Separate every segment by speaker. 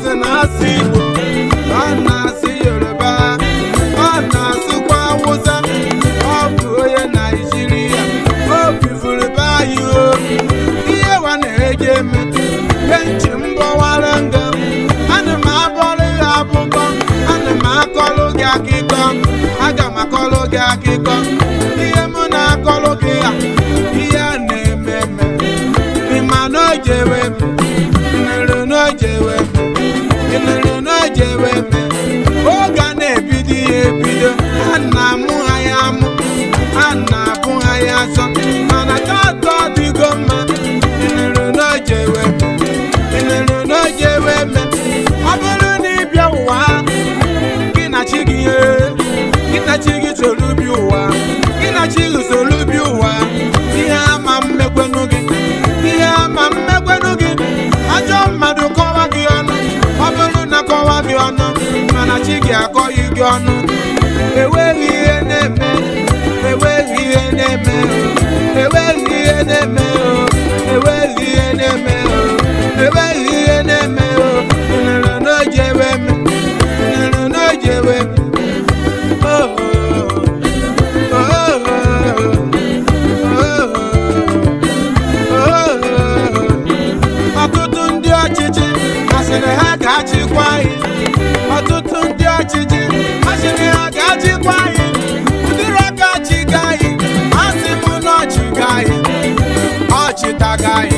Speaker 1: Jizọs na-asụ Igbo, ọ na-asụ Yoruba, ọ na-asụkwa Awụsa, ọ bụ onye Naijiria, o bifuru be anyị o. Ihe wa na-eje eme, benchi mbọwara nga, ana m abọrọ ya abụbọ, ana m akọrọ gị akụkọ, aga m akọrọ gị akụkọ, ihe m na-akọrọ gị ya, ihe a na-eme eme, ịma na o jewe eme, nụrụ na o jewe eme, nụrụ na o jewe eme, oge a na-ebido ya ebido, a na-amụ ha ya amụ, a na-abụ ha ya asọ, mana tata ọ dịgo mma, nụrụ na o jewe eme, nụrụ na o jewe eme, ọ bụrụ na ị bịa ụwa, gị na chi gị gị na chi gị soro bi ụwa, gị na chi gị soro bi ụwa, ihe ama mmekwenụ gị, ihe ama mmekwenụ gị, ajọ mmadụ kọwa gị ọnụ, ọ bụrụ na kọwa gị ọnụ, mana chi gị akọghị gị ọnụ, enweghị ihe na-eme, enweghị ihe na-eme, enweghị ihe na-eme, enweghị ihe na-eme, enweghị ihe na-eme, nụrụ na o jewe eme, nụrụ na o jewe eme. Oh, oh, oh, oh, oh. Ọtụtụ ndị ọchịchị asịrị ha ga-achịkwa anyị, ọtụtụ ndị ọchịchị asịrị ha ga-achịkwa anyị, ụdịrị aka achịga anyị, asị m na ọchịga anyị, ọchịtaga anyị,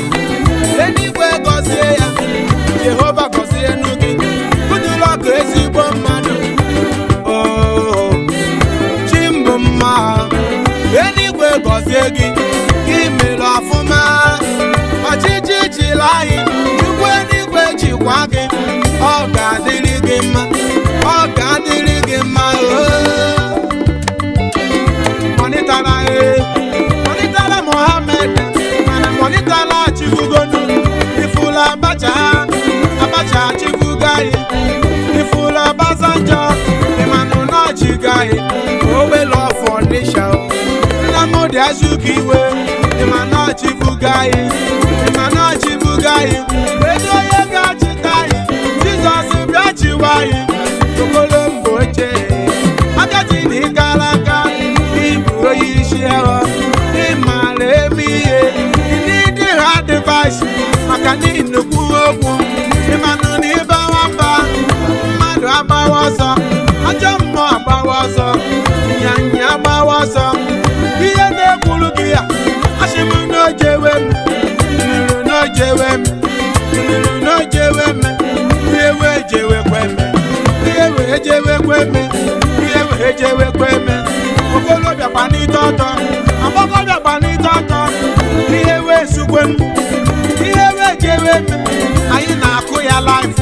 Speaker 1: eluigwe gọzie ya, Jehova gọzie nụ gị, ụdịrị ọkụ ezigbo mmadụ. Oh, chimbụ mma, eluigwe gọzie gị, gị mere ọfụma, ọchịchị chịrị anyị, Chukwu eluigwe chịkwa gị, ọ ga-adịrị gị mma, ọ ga-adịrị gị mma. Oo. Mọnịtara mọnịtara Mohammed, mana mọnịtara achịbugonu, ifula Abacha, Abacha achịbugo anyị, ifula Obasanjo, ịmanụ na ọchịgo anyị, owelu ọfọ Ọnịsha o. Nnamdi Azikiwe, ịma na ọchịbugo anyị, ịma na ọchịbugo anyị, ego onye ga-achịta anyị, Jizọs bịa chịwa anyị, Okolombo oche, agadi na ịkara aka, ịbụ onye isi agha, ịmara eme ihe, ndị ha advice, maka na nnukwu okwu, ịmanụ na ịbawa mba, mmadụ agbawa ọsọ, ajọ mmụọ agbawa ọsọ, nyanya agbawa ọsọ, ihe na-ekwuru gị ya, asị m na o jewe m, nụrụ na o jewe m, nụrụ na o jewe m, ihe wee jewekwe m, ihe wee jewekwe m, ihe wee jewekwe m, okolobịa gbanite ọtọ, agbọghọbịa gbanite ọtọ, ihe wee sukwe m, ihe wee jewe m, anyị na-akụ ya life,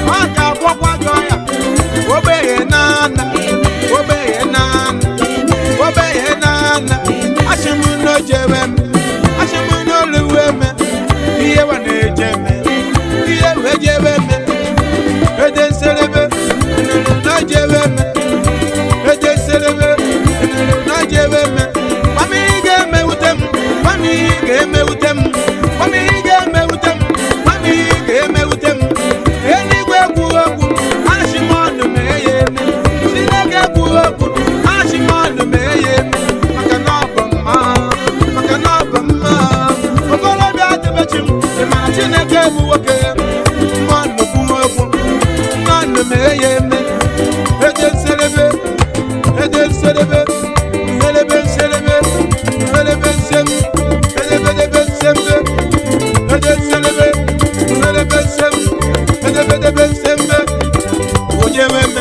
Speaker 1: ọ ga-agwọkwa gị ọya, ogbenye na-ana, ogbenye na-ana, ogbenye na-ana, asị m na o jewe m, asị m na oluwe m, ihe we na-eje m, ihe wee jewe m, ede nserebe, nụrụ na o jewe m, ede nserebe, nụrụ na o jewe m, mami ị ga-emewute m, mami ị ga-emewute m, mami ị ga-emewute m, mami ị ga-emewute m, eluigwe kwuo okwu, asị m ọnụ mee ya eme, Chineke kwuo okwu, asị m ọnụ mee ya eme, maka na ọ bụ mma, maka na ọ bụ mma, okorobịa dịbechi m, ị mara Chineke bụ nwoke, mmanụ kwuo okwu, mmanụ mee ya eme, ede nserebe, ede nserebe, nhelebe nserebe, nhelebe nsem, edebedebe nsembe, ede nserebe, nhelebe nsem, edebedebe nsembe, onye nwe.